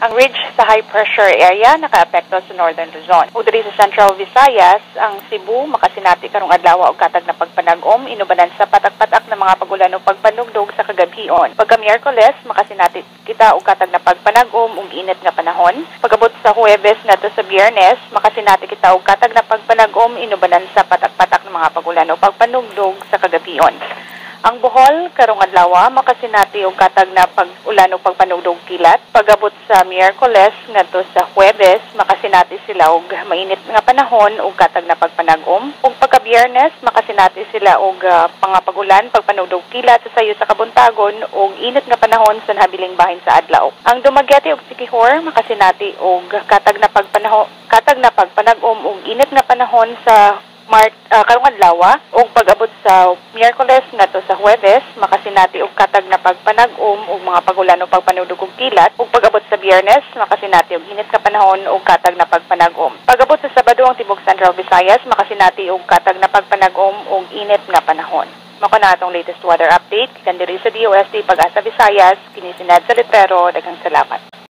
Ang ridge sa high pressure area nakaapekto sa Northern Luzon. Ug diri sa Central Visayas, ang Cebu makasinati karong adlaw og katag na pagpanag-om inubanan sa patak-patak na mga pagulan o pagpanugdog sa kagabhion. Pagka Miyerkules, makasinati kita og katag na pagpanag-om ug init nga panahon. Pagabot sa Huwebes ngadto sa Biyernes, makasinati kita og katag na pagpanag-om inubanan sa patak-patak na mga pagulan o pagpanugdog sa kagabhion. Ang Bohol karong adlaw makasinati og katag na pag-ulan o pagpanugdog kilat. Pagabot sa Miyerkules ngadto sa Huwebes, makasinati sila og mainit nga panahon ug katag na pagpanag-om. Ug pagka Biyernes, makasinati sila og pangapag-ulan, pagpanugdog kilat sa sayo sa kabuntagon ug init nga panahon sa nahabiling bahin sa adlaw. Ang Dumaguete ug Siquijor makasinati og katag na pagpanaho katag na pagpanag-om ug init nga panahon sa karong adlaw ug pag-abot sa Miyerkules ngadto sa Huwebes, makasinati og katag na pagpanag-om ug mga pagulan o pagpanugdog og kilat, ug pag-abot sa Biyernes, makasinati og init nga panahon ug katag na pagpanag-om. Pag-abot sa Sabado, ang tibok Central Visayas makasinati og katag na pagpanag-om ug init nga panahon. Mao na atong latest weather update gikan diri sa DOST Pag-asa Visayas, kini si Nedza Letrero, daghang salamat.